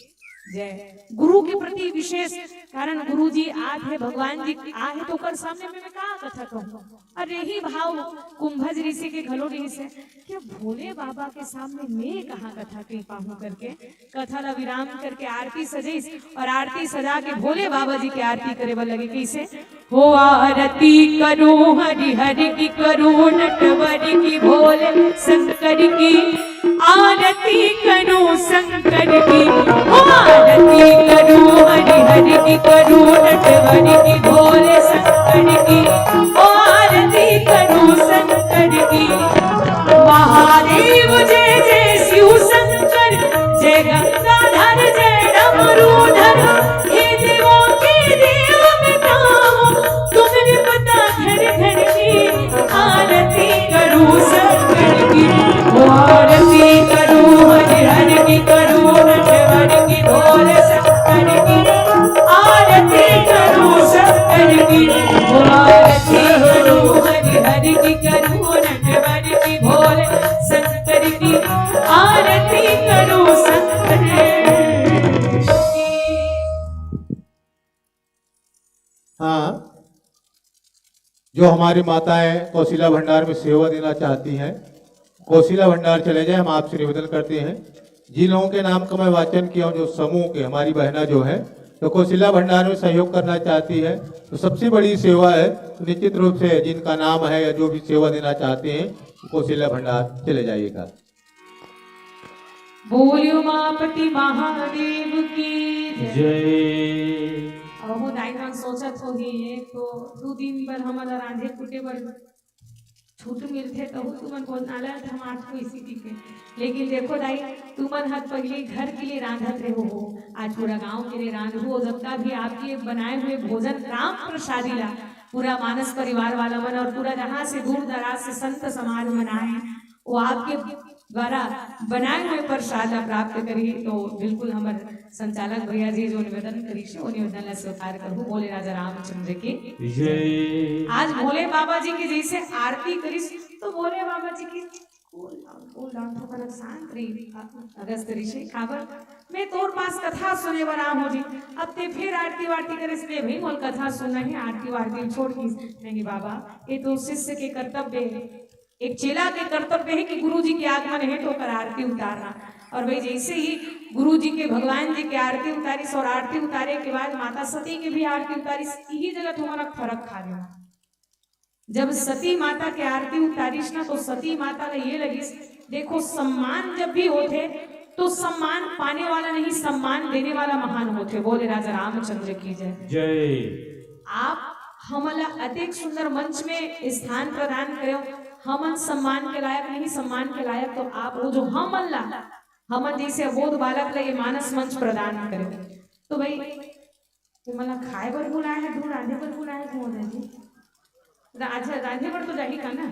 जय। गुरु के प्रति विशेष, कारण गुरु जी आत है, भगवान जी आत है, तो ओकर सामने में मैं का कथा कहूँ? और यही भाव कुंभज ऋषि के घलो रहिस हे कि भोले बाबा के सामने मैं कहाँ कथा कह पाहूँ करके कथा ला विराम करके आरती सजाइस और आरती सजा के भोले बाबा जी के आरती करे बर लगे। कैसे? हो आरती करो हरि हरि की, करो नटवर की, भोले शंकर की। आरती करो शंकर की, हो आरती करो हरि हरि की, करो नटवर की, भोले शंकर की। हो आरती करो शंकर की। महादेव जय जय शिव शंकर, जय गंगाधर जय डमरूधर। हे देवों के देव पिता हो, तुमने पता धर धर के। आरती करूं शंकर की, आरती करूं हरि हरि की, करूं नटवर की, भोले शंकर की। आरती करूं शंकर की, आरती करूं हरि हरि की, करूं नटवर की, भोले शंकर की। आरती करूं शंकर की। हाँ, जो हमारी माताएं कोसिला भंडार में सेवा देना चाहती हैं, कोसिला भंडार चले जाए, हम आपसे निवेदन करते हैं। जिन लोगों के नाम का मैं वाचन किया हूँ, जो समूह के हमारी बहना जो है, तो कोसिला भंडार में सहयोग करना चाहती है, तो सबसे बड़ी सेवा है, निश्चित रूप से जिनका नाम है या जो भी सेवा देना चाहते हैं, कोसिला भंडार चले जाइएगा। बोलियो उमापति महादेव की जय। जय। अब वो दाई मन सोचत होही, ये तो दू दिन बर हमन ला रांधे कूटे बर छूट मिलथे, तहु तुमन भोजनालय थमात हो इसी के। लेकिन देखो दाई, तुमन हर पहले घर के लिए रांधत रहे हो, आज पूरा गांव के लिए रांधो। जतका भी आपके बनाए हुए भोजन राम प्रसादी ला पूरा मानस परिवार वाला मन और पूरा जहाँ से दूर दराज से संत समाज मन आए, वो आपके द्वारा बनाए हुए प्रसाद ला प्राप्त करी। तो बिल्कुल हमर संचालक भैया जी जो निवेदन करी से, वो निवेदन ला स्वीकार करू। बोले राजा रामचंद्र की जय। आज भोले बाबा जी की जैसे आरती करी, तो भोले बाबा जी की बोल, बोल, थोड़ा शांत रही, अगस्त ऋषि। काबर मैं तोर पास कथा सुने बर आए हूँ जी, अब ते फिर आरती वारती करे से भी मोल कथा सुनना है, आरती वारती छोड़ की। नहीं बाबा, ये तो शिष्य के कर्तव्य है, एक चेला के कर्तव्य है कि गुरु जी के आगमन है तो ओकर आरती उतारना। और भाई, जैसे ही गुरु जी के, भगवान जी के आरती उतारिस और आरती उतारे के बाद माता सती के भी आरती उतारिस, यही जगह तुम्हारा फर्क खा गया। जब सती माता के आरती उतारिस ना, तो सती माता ला ये लगिस, देखो, सम्मान जब भी होथे तो सम्मान पाने वाला नहीं, सम्मान देने वाला महान होथे। बोले राजा रामचंद्र की जय। जय। आप हमन ला अतेक सुंदर मंच में स्थान प्रदान करेव। हमन सम्मान के लायक नहीं, सम्मान के लायक तो आप हो, जो हमन ला हमन जइसे अबोध बालक ल ये मानस मंच प्रदान करे। तो भाई, ये मन ला खाए बर बुलाए हे, दूध रांधे बर बुलाए हे, कौन हे जी? रांधे, रांधे बर तो जाही का ना?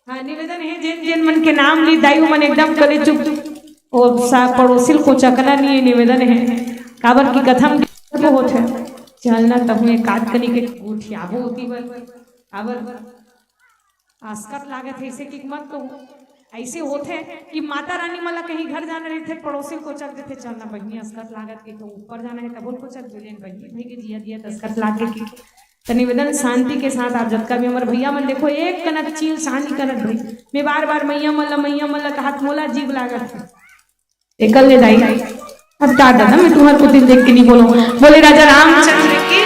हाँ, निवेदन हे, जेन जेन मन के नाम ली दाई, मन एकदम कले चुप, ओ सा पड़ोसी ल कोचकना नहीं हे, निवेदन हे। काबर की कथा म वो होथे, चलना तहु एकाध कनी के गोठियाबो होती बर, काबर असकत लागत हे, ऐसे कि मत कहू। ऐसे होथे कि माता रानी मन ला कहीं घर जाना रहिथे, पड़ोसी ल कोचक देथे, चलना बहिनी असकत लागत हे, तो ऊपर जाना हे, तब कोचक देलेन बहिनी, भाई के जिया दिया असकत लागे कि। तो निवेदन शांति के साथ आप जतका भी हमर भैया मन देखो, एक कनक चील शांति कनक भाई, मैं बार बार मैया मन ला, मैया मन ला कहत मोला जीव लागत हे। एकल ले दाई, अब का दादा, मैं तुम्हारे को दिल देख के नहीं बोलूं। बोले राजा रामचंद्र की,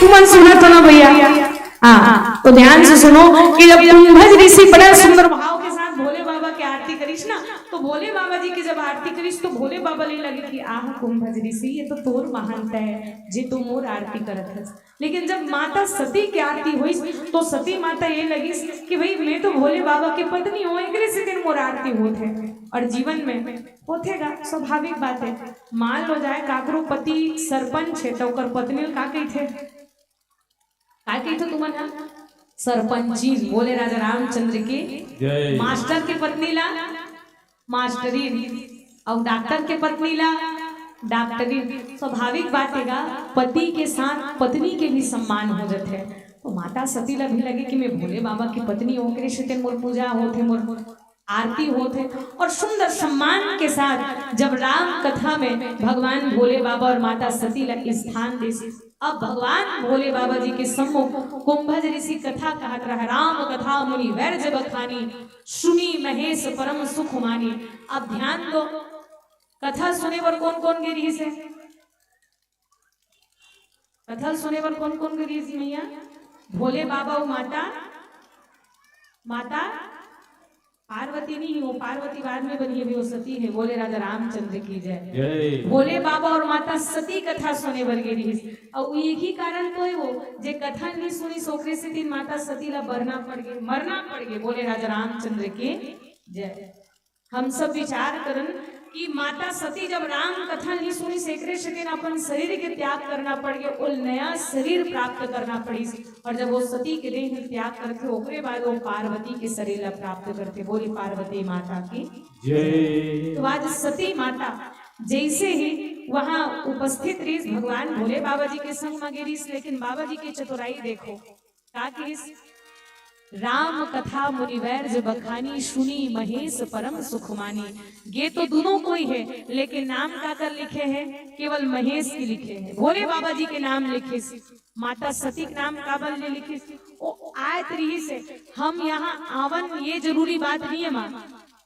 तुमन सुना तो ना भैया? हाँ, तो ध्यान से सुनो कि जब कुंभज ऋषि बड़ा सुंदर भाव के साथ भोले बाबा की आरती करिस ना, तो भोले बाबा जी की जब आरती करिस, तो भोले बाबा ले लगे कि आह कुंभज ऋषि, ये तो तोर महानता हे, जे तू मोर आरती करत हस। लेकिन जब माता सती के आरती होइस, तो सती माता ये लगिस कि भाई, मैं तो भोले बाबा के पत्नी हूँ, एकरे सेती मोर आरती होत हे। और जीवन में होथे गा, स्वाभाविक बात हे। मान लो जाए काकरो पति सरपंच हे, तो ओकर पत्नी ल का कहिथे? का कहिथे तुमन ह? सरपंचिन। बोले राजा रामचंद्र की। जय। मास्टर के पत्नी ला मास्टरिन, अउ डॉक्टर के पत्नी ला डॉक्टरिन। स्वाभाविक बात हे गा, पति के साथ पत्नी के भी सम्मान हो जाथे। तो माता सती ला भी लगे कि मैं भोले बाबा की पत्नी हूँ, ओकरे सेती मोर पूजा होथे, मोर आरती होथे। और सुंदर सम्मान के साथ जब राम कथा में भगवान भोले बाबा और माता सती ला स्थान दिस, अब भगवान भोले बाबा जी के सम्मुख कुंभज ऋषि कथा कहत रहा, राम कथा मुनि वैर जब बखानी, सुनी महेश परम सुख मानी। अब ध्यान दो, कथा सुने बर कौन कौन गे रिहिस हे? कथा सुने बर कौन कौन गे रिहिस हे मैया? भोले बाबा अउ माता, माता पार्वती नहीं, वो पार्वती बाद में बनी, अभी वो सती हे। बोले राजा रामचंद्र की जय। जय। भोले बाबा और माता सती कथा सुने बर गे रिहिस। अउ एक ही कारण तो हे वो, जे कथा नहीं सुनिस, ओकरे सेती माता सती ला बरना पड़ गे, मरना पड़ गे। बोले राजा रामचंद्र की जय। हम सब विचार करन कि माता सती जब राम कथा नहीं सुनिस, एकरे सेती अपन शरीर के त्याग करना पड़ गे, ओला नया शरीर प्राप्त करना पड़िस। और जब वो सती के देह त्याग करथे, ओकरे बाद वो पार्वती के शरीर ला प्राप्त करथे। बोली पार्वती माता की जय। तो आज सती माता जैसे ही वहां उपस्थित रहिस, भगवान भोले बाबा जी के संग म गे रिहिस, लेकिन बाबा जी के चतुराई देखो, का किहिस? राम कथा मुनि वैर जब बखानी, सुनी महेश परम सुख मानी। ये तो दोनों कोई हे, लेकिन नाम काकर लिखे हे? केवल महेश के लिखे हे। भोले बाबा जी के नाम लिखिस, माता सती के नाम काबर ले लिखिस? ओ आयत रिहिस हे, हम यहाँ आवन, ये जरूरी बात नहीं हे माँ।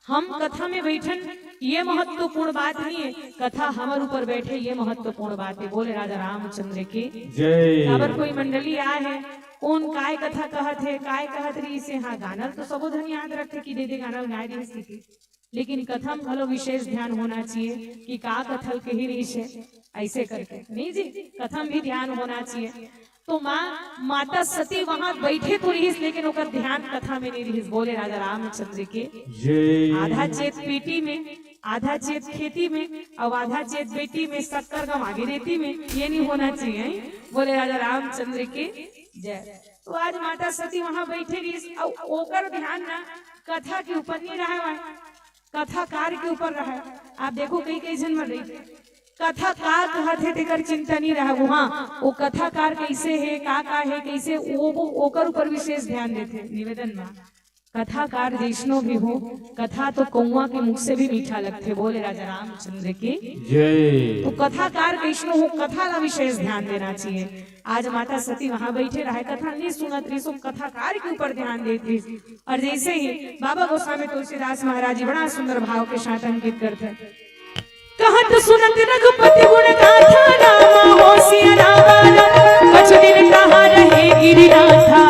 हम कथा में बैठन, ये महत्वपूर्ण बात नहीं हे, कथा हमर ऊपर बैठे, ये महत्वपूर्ण बात हे। बोले राजा रामचंद्र की जय। काबर कोई मंडली आए हे, कौन काय कथा कहत हे, काय कहत रिहिस हे। हाँ, गाना तो सबो झन याद रखथे कि दे दे गाना ल गाय रिहिस हे। लेकिन कथा म घलो विशेष ध्यान होना चाहिए कि का कथा ल कही रिहिस हे, ऐसे करके। नहीं जी, कथा म भी ध्यान होना चाहिए। तो माँ, माता सती वहां बैठे तो रिहिस, लेकिन ओकर ध्यान कथा में नहीं रिहिस। बोले राजा रामचंद्र के। जय। आधा चेत पेटी में, आधा चेत खेती में, अउ आधा चेत बेटी में, शक्कर गंवा गे रेती में। ये नहीं होना चाहिए, हैं? बोले राजा रामचंद्र के जय। तो आज माता सती वहां बैठे रिहिस, अउ ओकर ध्यान ना कथा के ऊपर नहीं रहे, कथाकार के ऊपर रहे। आप देखो, कई कई झन मन रही, कथा का कहत हे, तेकर चिंता नहीं रहा। वहाँ वो कथाकार कैसे हे, का का हे, कैसे, वो, वो ओकर ऊपर विशेष ध्यान देथे। निवेदन मा, कथाकार जैसनो भी हो, कथा तो कौआ के मुख से भी मीठा लगथे। बोले राजा रामचंद्र की। जय। तो कथाकार कैसनो हो, कथा ला विशेष ध्यान देना चाहिए। आज माता सती वहां बैठे रहे, कथा नहीं सुनत रहिस, वो कथाकार के ऊपर ध्यान देत रहिस। और जैसे ही बाबा गोस्वामी तुलसीदास महाराज जी बड़ा सुंदर भाव के साथ अंकित करथे। कहत सुनत रघुपति गुण गाथा, रामा हो सिया रामा राम, कछु दिन कहाँ रहे गिरिनाथा।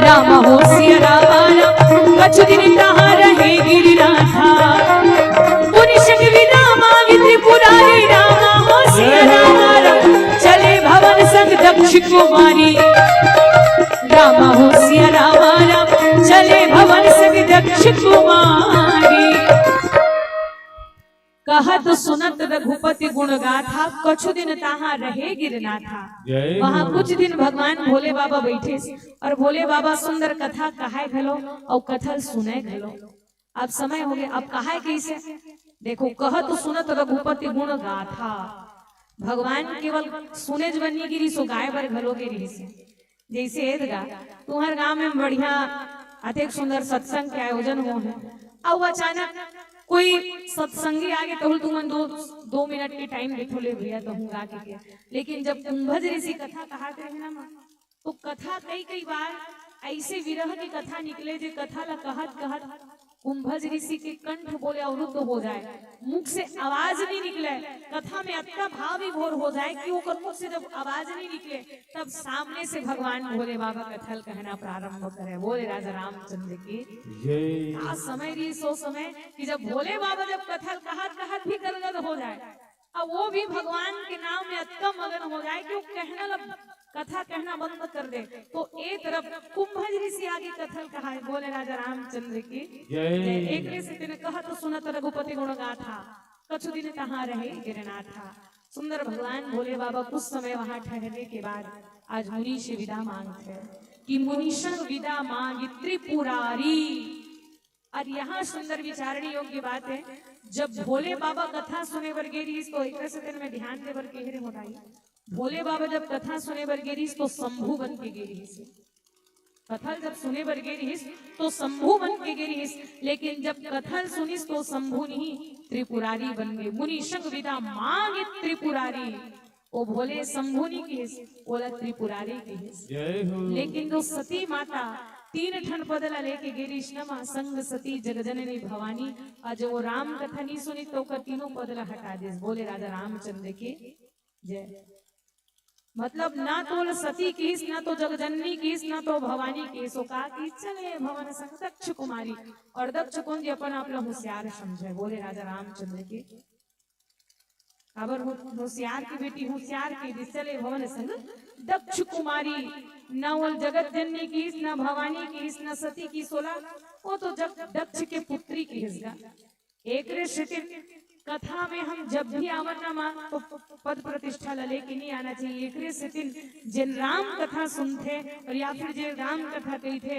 रामा हो सिया रामा राम, कछु दिन कहाँ रहे गिरिनाथा। मुनि संग विदा मांगि त्रिपुरारी, रामा हो सिया रामा राम, चले भवन संग दक्ष कुमारी। रामा हो सिया रामा राम, चले भवन संग दक्ष कुमारी। कहत सुनत रघुपति गुण गाथा, कछु दिन तहाँ रहे गिरनाथा। जय वहाँ हो। कुछ दिन भगवान भोले बाबा बैठे और भोले बाबा सुंदर कथा कहाय घलो और कथा सुने घलो। अब समय हो गया, अब कहाय कैसे? देखो, कहत सुनत रघुपति गुण गाथा, भगवान केवल सुने ज बर नी गिरिस, गाय बर घलो गिरिस। जैसे एदगा, तुम्हर गांव में बढ़िया अतेक सुंदर सत्संग के आयोजन हो है, अब अचानक कोई सत्संगी आगे तो तुमन दो, दो मिनट के टाइम देथो, ले भैया तो हूँ गा के के। लेकिन जब कुंभज ऋषि कथा कहात रहे ना माँ, तो कथा कई कई बार ऐसे विरह की कथा निकले, जे कथा ला कहत कहत कुंभज ऋषि के कंठ बोले अवरुद्ध हो जाए, मुख से आवाज नहीं निकले, कथा में अतका भाव विभोर हो जाए कि ओकर मुख से जब आवाज नहीं निकले, तब सामने से भगवान भोले बाबा कथा ल कहना प्रारंभ करे। बोले राजा रामचंद्र की। जय। आ समय रही सो समय कि जब भोले बाबा जब कथा ल कहत कहत भी गदगद हो जाए, अब वो भी भगवान के नाम में अतका मगन हो जाए कि वो कहना लग, कथा कहना बंद कर दे। तो ए तरफ कुंभज ऋषि आगे कथा ल कहाय। बोले राजा रामचंद्र की। जय। जय। एकरे सेती कहत सुनत रघुपति गुण गाथा, कछु दिन तहाँ रहे गिरनाथा। सुंदर भगवान भोले बाबा कुछ समय वहां ठहरने के बाद आज मुनि से विदा मांगथे कि मुनि संग विदा मांगी त्रिपुरारी। और यहाँ सुंदर विचारणी योग्य बात है, जब भोले बाबा कथा सुने बर गे रहिस तो एकरे सेती मैं ध्यान दे बर कह रहे हो दाई, भोले बाबा जब कथा सुने बर गे रहिस तो शंभू बन के गे रहिस। कथा जब सुने बर गे रहिस तो शंभू बन के गे रहिस, लेकिन जब कथा सुनिस तो शंभू नहीं, त्रिपुरारी बन गे। मुनि संग विदा मांगे त्रिपुरारी। ओ भोले शंभू नहीं किहिस, ओला त्रिपुरारी किहिस। जय हो। लेकिन जो सती माता तीन ठन पद ला लेके गे रहिस न माँ, संग सती जगजननी भवानी, और जो वो राम कथा नहीं सुनी तो ओकर तीनों पद ला हटा दिस। बोले राजा रामचंद्र की जय। मतलब ना तो सती किहिस, ना तो जगजननी किहिस, ना तो भवानी किहिस। ओ का किहिस, चले भवन संग दक्ष कुमारी। और दक्ष कौन जी? अपन आप ला होशियार समझे। बोले राजा रामचंद्र की। काबर हो-, होशियार की बेटी होशियार किहिस, चले भवन संग दक्ष कुमारी। ना वो जगत जननी किहिस, ना भवानी किहिस, ना सती किहिस ओला, वो तो जग-, दक्ष के पुत्री किहिस गा। एकरे सेती कथा में हम जब भी आवन ना माँ, तो पद प्रतिष्ठा ला लेके नहीं आना चाहिए। एकरे सेती जेन राम कथा सुनथे और या फिर जेन राम कथा कहिथे,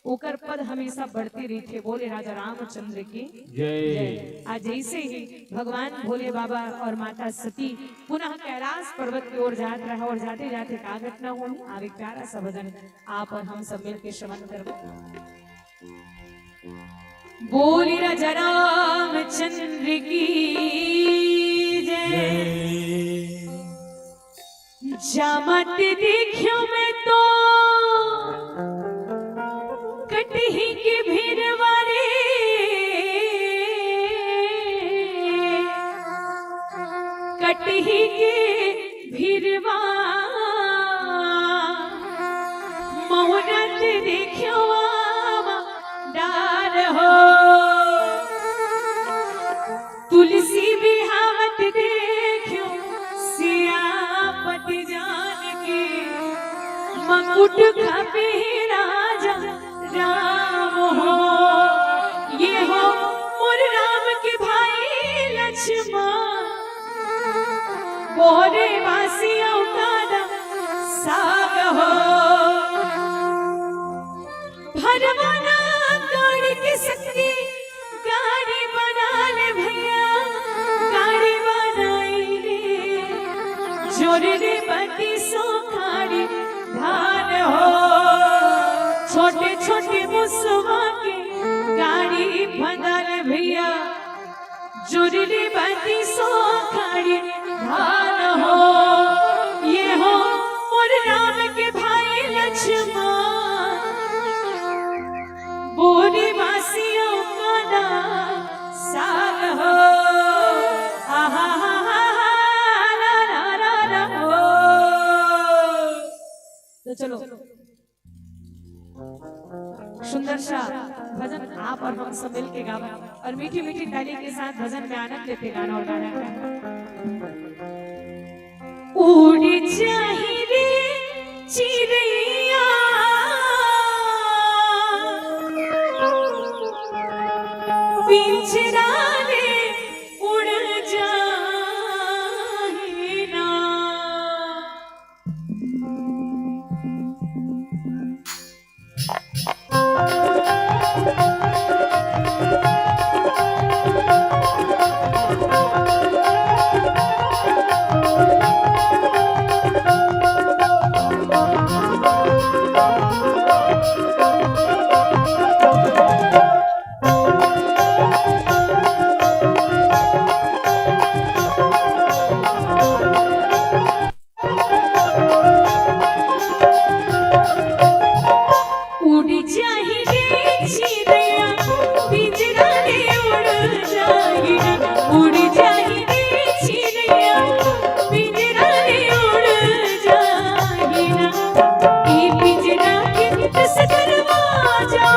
ओकर पद हमेशा बढ़ते रहिथे। बोले राजा रामचंद्र की जय। जय। आज जैसे ही भगवान भोले बाबा और माता सती पुनः कैलाश पर्वत की ओर जात रहा और जाते जाते का घटना होही, आवे प्यारा सा भजन आप और हम सब मिलके श्रवण करबो। बोली राजा रामचंद्र की जय। जय। जामत देखियो मैं तो कटही के भिरवा रे, कटही के भिरवा। मौनत देखियो आवा डार हो, तुलसी बिहावत देखियो सियापत जान के। मकुट खपे राजा राम हो, ये हो मोर राम के भाई लक्ष्मण। बोरे वासी अवतार साग हो। भरवाना गाड़ी की शक्ति, गाड़ी बना ले भैया, गाड़ी बनाई ले। जोर ले बत्ती सो खाड़ी धान हो, छोटे छोटे मुसवा के गाड़ी बना ले भैया। जुड़ली बत्ती सो खाड़ी धान हो, ये हो मोर राम के भाई लक्ष्मण। बोरी वासियों का ना साग हो, आहा हा हा हा, ला ला ला ला हो। तो चलो, सुंदर सा भजन आप और हम सब मिलके गावा और मीठी मीठी ताली के साथ भजन में आनंद लेते गाना और गाना का। उड़ जाहि रे चिरैया, पिंजरा ले उड़ जाही रे चिरैया, पिंजरा ले उड़ जाही ना, उड़ जाही रे चिरैया, पिंजरा ले उड़ जाही ना। ए पिंजरा के कस दरवाजा,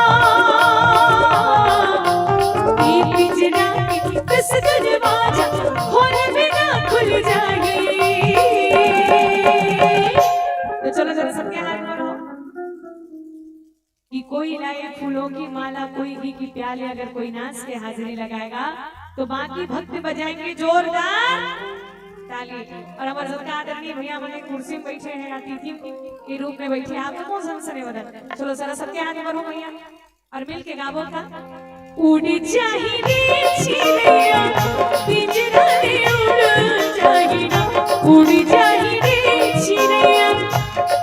ए पिंजरा के कस दरवाजा, खोल बिना खुल जाही। तो चलो जरा सबके हाथ मारो। कि कोई लाए फूलों की माला, कोई घी की प्याली, अगर कोई नाच के हाजिरी लगाएगा तो बाकी भक्त बजाएंगे जोरदार ताली। और हमारे सबका आदरणीय भैया हमारे कुर्सी में बैठे हैं, अतिथि के रूप में बैठे हैं, आपको कौन सा नहीं बता? चलो जरा सबके हाथ में भरो भैया और मिल के गावो का। उड़ जाही रे चिरैया, पिंजरा ले उड़ जाही ना, उड़ जाही रे चिरैया,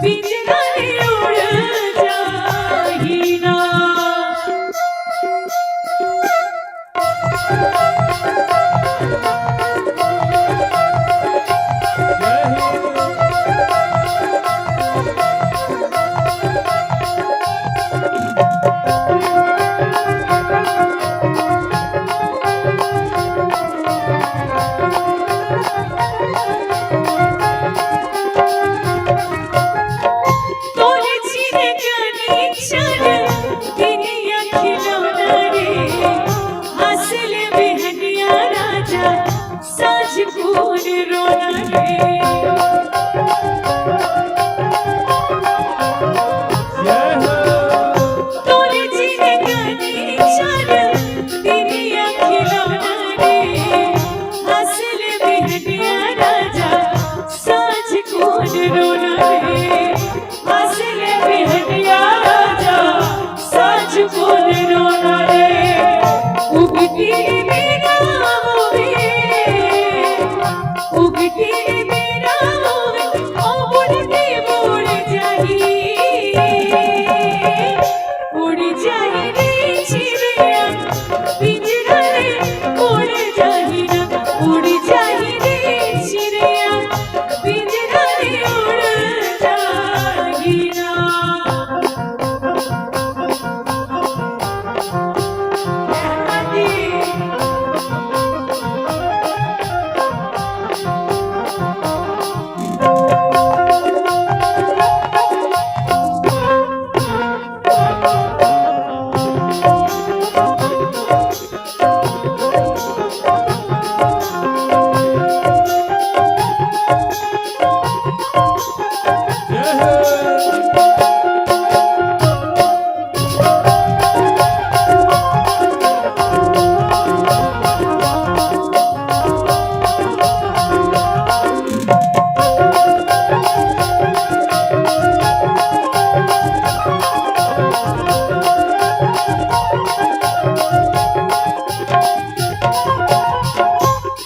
पिंजरा ले उड़ जाही ना। तोरे जिनगानी चल दुनिया खिलौना रे, हासिल बिहनिया राजा, साँझ कौन रोना रे। तोरे जिनगानी चल दुनिया खिलौना रे, हासिल बिहनिया राजा, साँझ कौन रोना रे। हासिल बिहनिया राजा, साँझ कौन रोना रे। उगती बेरा होवे, उगती बेरा होवे, ओ उड़ती उड़ जाही। उड़ जाही रे चिरैया, पिंजरा ले उड़ जाही ना, उड़ जाही रे चिरैया, पिंजरा ले उड़ जाही ना।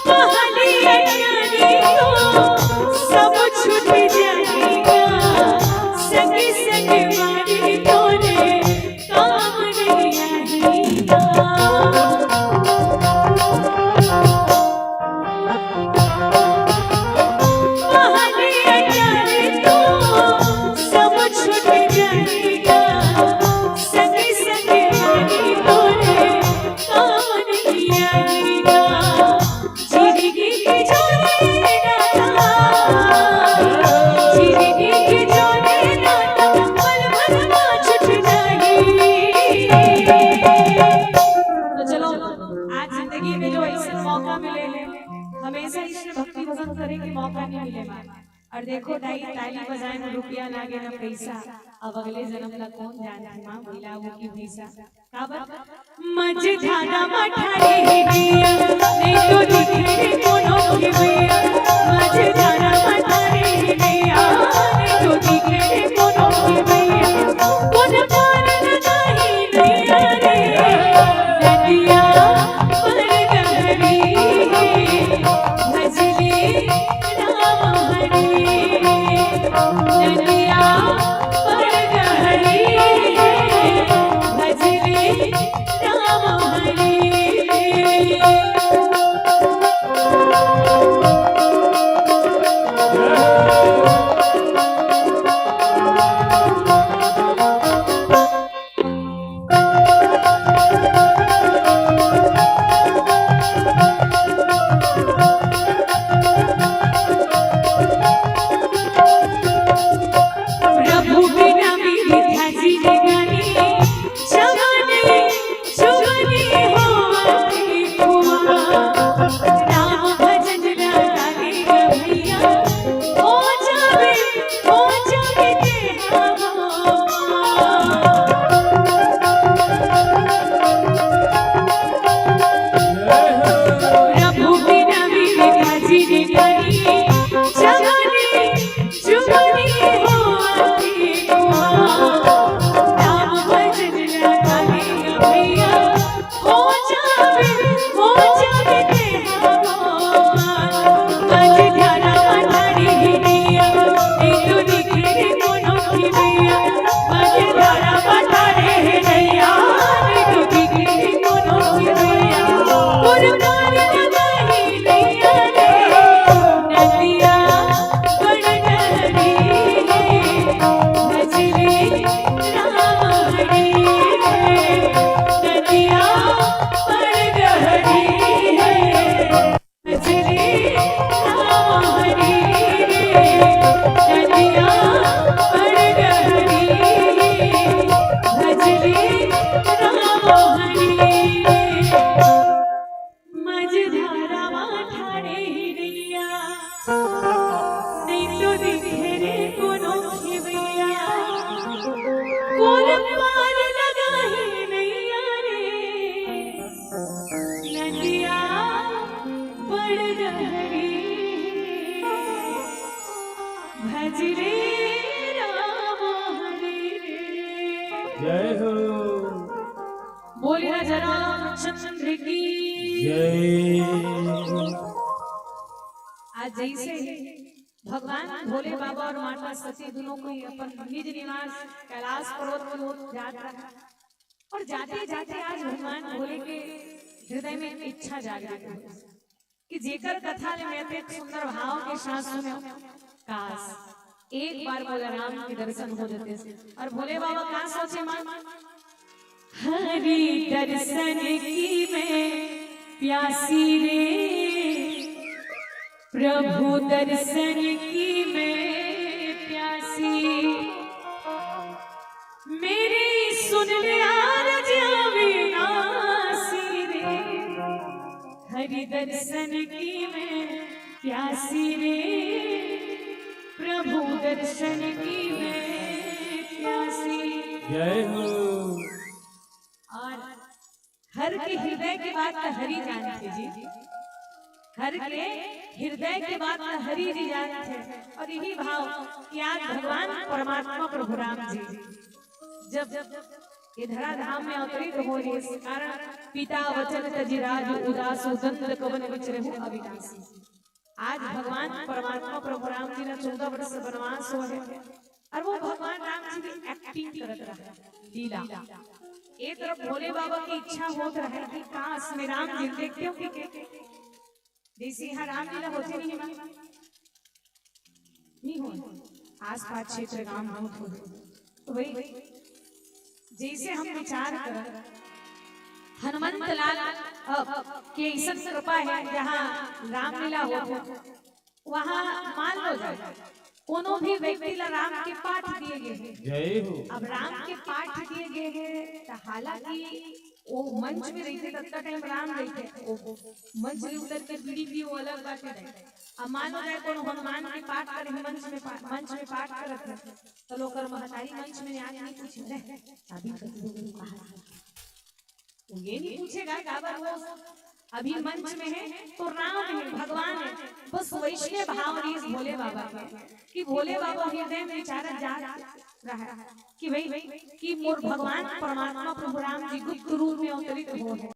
पहली अटारी को सब छूट जाएगा, संग संग मारी तोरे काम नहीं आएगा। पहली अटारी को सब छूट जाएगा, संग संग मारी तोरे काम नहीं आएगा। जिंदगी के जोरे नाता, जिंदगी के जोरे नाता, पल भर मा छूट जाही। तो चलो, आज जिंदगी में जो ऐसे मौका मिले हैं, हमेशा इसलिए भक्ति भजन करें कि मौका नहीं मिले बार। और देखो दाई, ताली बजाए में रुपया लागे ना पैसा, अब अगले जन्म ला कौन जानथे माँ, मिला वो की भैसा। काबर? मझधारा मठारी ही दिया, नहीं तो दिखे रे कोनो की भैया। मझधारा मठारी ही दिया, नहीं तो दिखे रे कोनो की भैया। कोन पार न जाही नैया रे, नदिया पर गहरी, भजली राम हरी। नदिया पर गहरी, भजली राम हरी। पार लगा है नैया रे, नदिया बड़ गहरी, भज रे राम हरि रे। जय हो। बोलिए राजा रामचंद्र की। जय। आज जैसे ही भगवान भोले बाबा और माता सती दोनों को ही अपन निज निवास कैलाश पर्वत की ओर जात रहा, और जाते जाते आज भगवान भोले के हृदय में इच्छा जागृत हुई कि जेकर कथा ले मैं अतेक सुंदर भाव के साथ सुनो, काश एक बार भोले राम के दर्शन हो जाते। और भोले बाबा का सोचे मन, हरि दर्शन की मैं प्यासी रे, प्रभु दर्शन की मैं प्यासी, मेरी सुन ले आरज अविनाशी रे, हरि दर्शन की मैं प्यासी रे, प्रभु दर्शन की मैं प्यासी। जय हो। और हर के हृदय के बात तो हरि जानथे जी, हर के हृदय के बात तो हरि जी जानथे। और यही भाव कि आज भगवान परमात्मा प्रभु राम जी जब ये धराधाम में अवतरित हो रहे, इस कारण पिता वचन तजि राज उदास, दंड कवन विचरहु अविनाशी। आज भगवान परमात्मा प्रभु राम जी ना चौदह वर्ष वनवास हो है, और वो भगवान राम जी भी एक्टिंग करत रहा, लीला। एक तरफ भोले बाबा की इच्छा होत रहा कि काश मैं राम जी देखते हो कि के, के, जैसे यहाँ रामलीला होती नहीं माँ, नहीं हो, आसपास क्षेत्र गांव बहुत हो, तो वही जैसे हम विचार कर हनुमंत लाल, अ, के ऐसा कृपा है, जहाँ रामलीला होत हो, वहाँ मान लो जाए, कोनो भी व्यक्ति ला राम के पाठ दिए गए हैं। जय हो। अब राम के पाठ दिए गए हैं, तो हालांकि वो मंच में रहिथे, ततका टाइम राम रहिथे, वो मंच में उतर के बीड़ी पी, वो अलग बात है। अब मान लो जाए कोनो हनुमान के पाठ करे, मंच में पा-, मंच में पाठ करत है, तो लोग कर महतारी मंच में आके नहीं पूछे, "अरे, अभी तो तू कहाँ था?" वो ये नहीं पूछेगा, काबर वो अभी मंच में है तो राम है, भगवान है। बस वैसने भाव रहिस भोले बाबा के, कि भोले बाबा हृदय में विचार जाग रहा है कि भाई, कि मोर भगवान परमात्मा प्रभु राम जी गुप्त रूप में अवतरित हो है।